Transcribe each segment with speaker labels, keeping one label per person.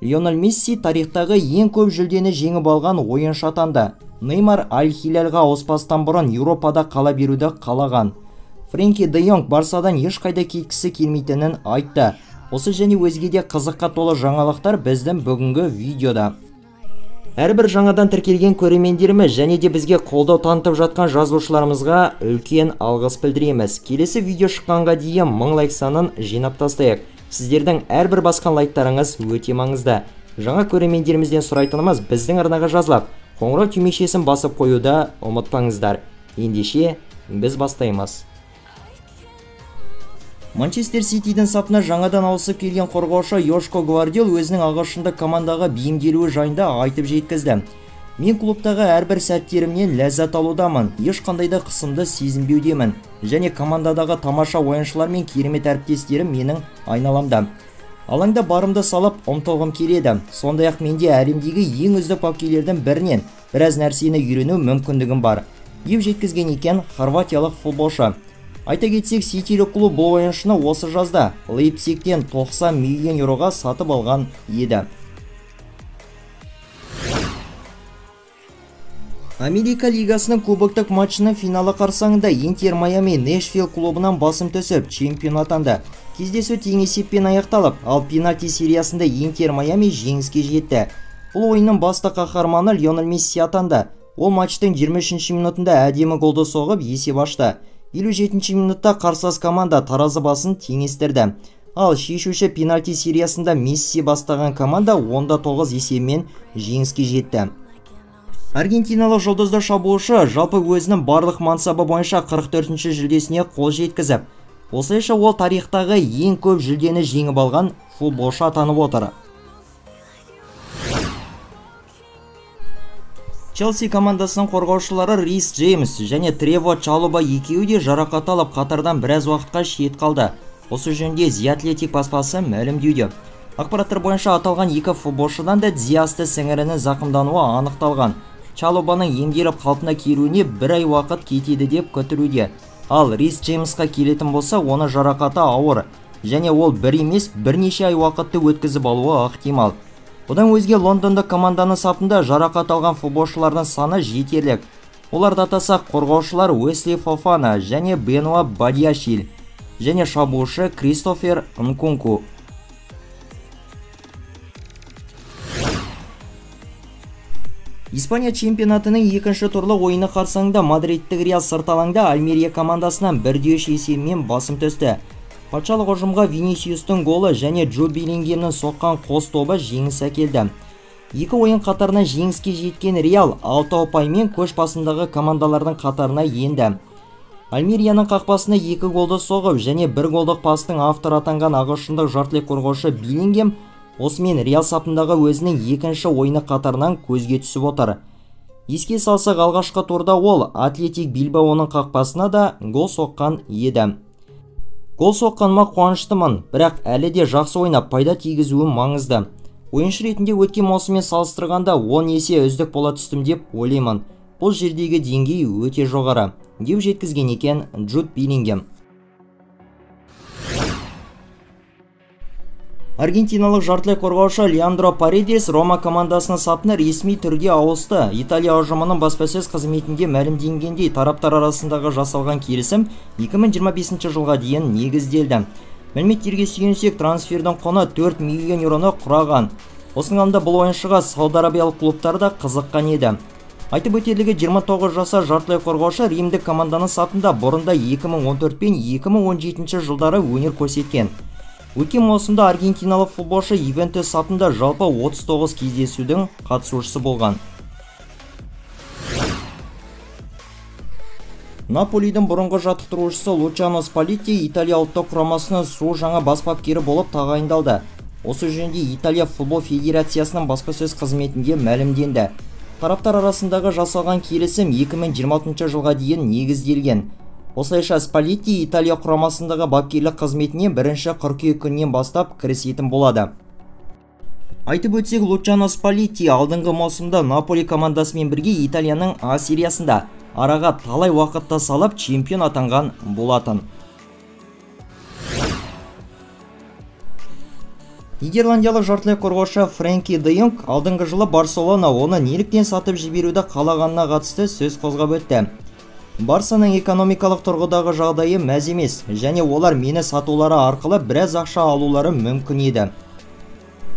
Speaker 1: Лионель Месси тарихтағы ең көп жүлдені жеңіп алған ойыншы атанды. Неймар Аль-Хилялға ауыспастан бұрын Еуропада қала беруді қалаған. Френки де Йонг Барсадан ешқайда кеткісі келмейтінін айтты. Осы және өзге де қызыққа толы жаңалықтар біздің бүгінгі видеода. Әрбір жаңадан тіркелген көрермендеріміз және де бізге қолдау танытып жатқан жазушыларымызға үлкен алғыс білдіреміз. Келесі видео шыққанға дейін 1000 лайк санын жинап тастайық. Сіздердің әрбір басқан лайктарыңыз өте маңызды. Жаңа көрермендерімізден сұрайтынымыз біздің арнаға жазылып, қоңырау түймешесін басып қоюды ұмытпаңыздар. Ендеше біз бастаймыз. Манчестер Ситидің сапына жаңадан ауысып келген қорғаушы Йошко Гвардиол өзінің ағылшындық командаға бейімделуі жайында айтып жеткізді. Мен клубтағы әрбір сәттерімнен ләззат алудамын, ешқандай да қысымды сезінбеудемін және командадағы тамаша ойыншылар мен керемет әріптестерім менің айналамда. Алаңда барымды салып ұмтылғым келеді. Сондай-ақ менде әлемдегі ең үздік бапкерлердің бірінен біраз нәрсені үйрену мүмкіндігім бар, деп жеткізген екен хорватиялық футболшы. Айта кетсек, Ситилік клуб бұл ойыншыны осы жазда Лейпцигтен 90 миллион еуроға сатып алған еді. Америка Лигасының кубоктық матчының финалы қарсаңында Интер Майами Нэшвилл клубынан басым түсіп, чемпион атанды. Кездесу тең есеппен аяқталып, ал пенальти сериясында Интер Майами жеңіске жетті. Бұл ойынның басты қаһарманы Лионель Месси атанды. Ол матчтың 23-ші минутында әдемі голды соғып, есеп ашты. 57-ші минутта қарсылас команда таразы басын теңестірді. Ал шешуші пенальти сериясында Месси бастаған команда 10-9 есебімен жеңіске жетті. Аргентиналық жұлдызды шабуылшы жалпы өзінің барлық мансабы бойынша 44-ші жүлдесіне қол жеткізіп, осылайша ол тарихтағы ең көп жүлдені жеңіп алған футболшы атанып отыр. Челси командасының қорғаушылары Рис Джеймс және Трево Чалоба екеуі де жарақат алып қатардан біраз уақытқа шет қалды. Осы жөнінде The Athletic баспасы мәлімдеуде. Ақпараттар бойынша аталған екі футболшыдан да тізе асты сіңірінің зақымдануы анықталған. Чалобаның емделіп қалпына келуіне бір ай уақыт кетеді деп күтілуде. Ал Рис Джеймсқа келетін болса, оны жарақаты ауыр және ол бір емес бірнеше ай уақытты өткізіп алуы ықтимал. Бұдан өзге лондондық команданың сапында жарақат алған футболшылардың саны жетерлік. Оларды атасақ, қорғаушылар Уэсли Фофана және Бенуа Бадиашил және шабуылшы Кристофер Нкунку. Испания чемпионатының екінші турлы ойыны қарсаңында мадридтік Реал сырт алаңда Альмерия командасынан 1-3 есебімен басым түсті. Патшалық ұжымға Винисиустың голы және Джуд Беллингемнің соққан қос тобы жеңіс әкелді. Екі ойын қатарынан жеңіске жеткен Реал 6 ұпаймен көш басындағы командалардың қатарына енді. Альмерияның қақпасына 2 голды соғып және 1 голдық пастың авторы атанған ағылшындық жартылай қорғаушы Беллингем осымен Реал сапындағы өзінің екінші ойыны қатарынан көзге түсіп отыр. Еске салсақ, алғашқы турда ол Атлетик Бильбаоның қақпасына да гол соққан еді. Гол соққаныма қуаныштымын, бірақ әлі де жақсы ойнап пайда тигізуім маңызды. Ойыншы ретінде өткен маусыммен салыстырғанда 10 есе үздік бола түстім деп ойлаймын. Бұл жердегі деңгей өте жоғары, деп жеткізген екен Джуд Беллингем. Аргентиналық жартылай қорғаушы Леандро Паредес Рома командасының сапына ресми түрде ауысты. Италия ұжымының баспасөз қызметінде мәлімденгендей, тараптар арасындағы жасалған келісім 2025 жылға дейін негізделді. Мәліметтерге сүйенсек, трансфердің құны 4 миллион еуроны құраған. Осының алдында бұл ойыншыға Сауд Арабиялық клубтар да қызыққан еді. Айтып өтерлігі, 29 жасар жартылай қорғаушы римдік команданың сапында бұрында 2014 пен 2017 жылдары өнер көрсеткен. Өткен маусымда аргентиналық футболшы Ювентус сапында жалпы 39 кездесудің қатысушысы болған. Наполидің бұрынғы жаттықтырушысы Лучано Спаллетти Италия ұлттық құрамасының су жаңа бас бапкері болып тағайындалды. Осы жөнінде Италия футбол федерациясының баспасөз қызметінде мәлімденді. Тараптар арасындағы жасалған келісім 2026 жылға дейін негізделген. Осылайша Спаллетти Италия құрамасындағы бапкерлік қызметіне 1 қыркүйек күнінен бастап кірісетін болады. Айтып өтсек, Лучано Спаллетти алдыңғы маусымда Наполи командасымен бірге Италияның А сериясында араға талай уақытта салып чемпион атанған болатын. Нидерландиялық жартылай қорғаушы Фрэнки де Йонг алдыңғы жылы Барселона оны неліктен сатып жіберуді қалағанына қатысты сөз қозғап өтті. Барсаның экономикалық тұрғыдағы жағдайы мәз емес, және олар мені сатулары арқылы біраз ақша алулары мүмкін еді.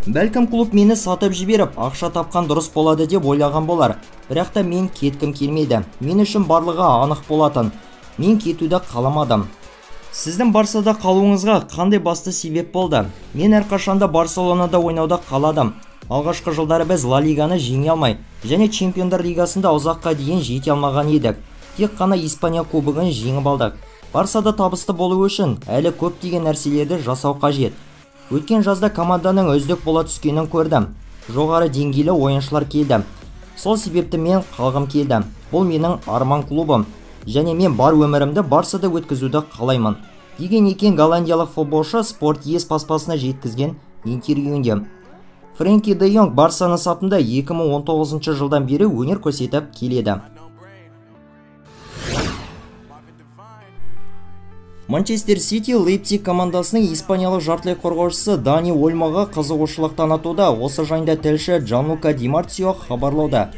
Speaker 1: Бәлкім клуб мені сатып жіберіп, ақша тапқан дұрыс болады деп ойлаған болар. Бірақ та мен кеткім келмеді. Мен үшін барлығы анық болатын. Мен кетуді қаламадым. Сіздің Барсада қалуыңызға қандай басты себеп болды? Мен әрқашанда Барселонада ойнауды қаладым. Алғашқы жылдары біз Ла Лиганы жеңе алмай, және Чемпиондар Лигасында ұзаққа дейін жете алмаған едік. Тек қана Испания кубогын жеңіп алдық. Барсада табысты болу үшін әлі көптеген нәрселерді жасау қажет. Өткен жазда команданың үздік бола түскенін көрдім. Жоғары деңгейлі ойыншылар келді. Сол себепті мен қалғым келді. Бұл менің арман клубым. Және мен бар өмірімді Барсада өткізуді қалаймын, деген екен голландиялық футболшы Спорт Ес баспасына жеткізген интервьюінде. Фрэнки де Йонг Барсаның сапында 2019 жылдан бері өнер көрсетіп келеді. Манчестер Сити Лейпциг командасының испаниялық жартылай қорғаушысы Дани Ольмоға қызығушылық танытуда. Осы жайында тілші Джанлука Ди Марцио хабарлауда.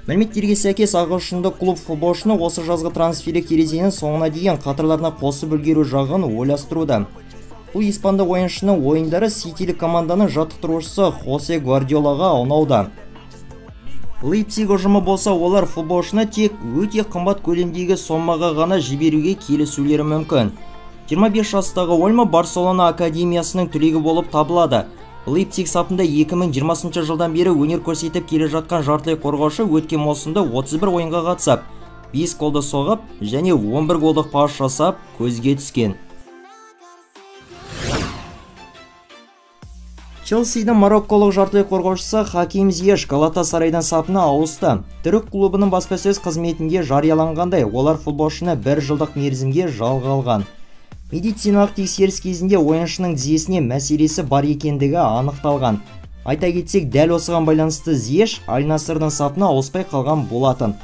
Speaker 1: Мәліметтерге сәйкес, ағылшындық клуб футболшыны осы жазғы трансферлік терезенің соңына дейін қатарларына қосып үлгеру жағын ойластыруда. Бұл испандық ойыншының ойындары ситилік команданың жаттықтырушысы Хосе Гвардиолаға ұнауда. Лейпциг ұжымы болса, олар футболшыны тек өте қымбат көлемдегі сомаға ғана жіберуге келісулері мүмкін. 25 жастағы Ольмо Барселона академиясының түлегі болып табылады. Лейпциг сапында 2020 жылдан бері өнер көрсетіп келе жатқан жартылай қорғаушы өткен маусымда 31 ойынға қатысып, 5 голды соғып және 11 голдық пас жасап көзге түскен. Челсидің марокколық жартылай қорғаушысы Хаким Зиеш Галатасарайдан сапына ауысты. Түрік клубының баспасөз қызметінде жарияланғандай, олар футболшыны бір жылдық мерзімге жалға алған. Медициналық тексеріс кезінде ойыншының тізесіне мәселесі бар екендігі анықталған. Айта кетсек, дәл осыған байланысты Зиеш Аль-Насырдың сапына ауыспай қалған болатын.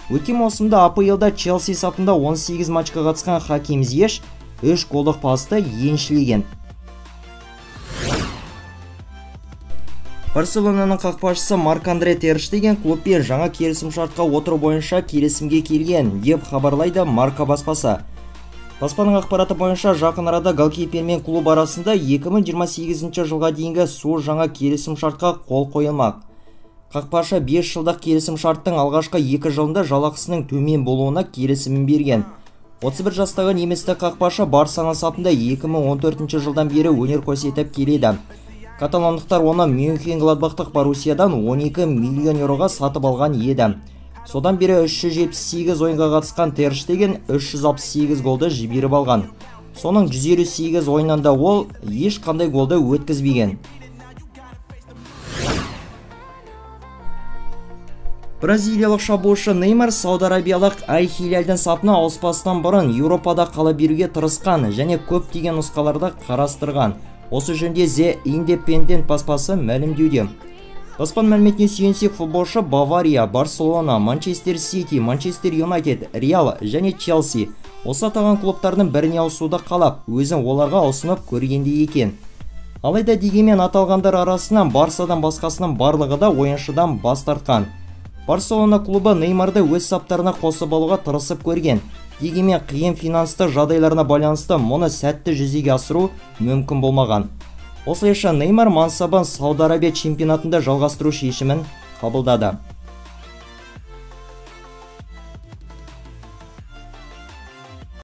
Speaker 1: Өткен маусымда АПЛ-да Челси сапында 18 матчқа қатысқан Хаким Зиеш 3 голдық пасты еншілеген. Барселонаның қақпашысы Марк-Андре тер Штеген клубпен жаңа келісімшартқа отыру бойынша келісімге келген, деп хабарлайды Марка баспасы. Баспаның ақпараты бойынша, жақын арада голкипер мен клуб арасында 2028 жылға дейінгі су жаңа келісімшартқа қол қойылмақ. Қақпашы 5 жылдық келісімшарттың алғашқы 2 жылында жалақысының төмен болуына келісімін берген. 31 жастағы немістік қақпашы Барсаның сапында 2014 жылдан бері өнер көрсетіп келеді. Каталондықтар оны Мюнхен-Гладбахтық Боруссиядан 12 миллион еуроға сатып алған еді. Содан бері 378 ойынға қатысқан тер Штеген 368 голды жіберіп алған. Соның 158 ойынында ол ешқандай голды өткізбеген. Бразилиялық шабуылшы Неймар Сауд Арабиялық Аль-Хиляльдің сапына ауыспастан бұрын Еуропада қала беруге тырысқан және көптеген нұсқаларды қарастырған. Осы жөнінде The Independent баспасы мәлімдеуде. Баспаның мәліметіне сүйенсек, футболшы Бавария, Барселона, Манчестер Сити, Манчестер Юнайтед, Реал және Челси осы аталған клубтардың біріне ауысуды қалап, өзін оларға ұсынып көргендей екен. Алайда дегенмен аталғандар арасынан Барсадан басқасының барлығы да ойыншыдан бас тартқан. Барселона клубы Неймарды өз саптарына қосып алуға тырысып көрген. Дегенмен қиын финанстық жағдайларына байланысты мұны сәтті жүзеге асыру мүмкін болмаған. Осылайша Неймар мансабын Сауд Арабия чемпионатында жалғастыру шешімін қабылдады.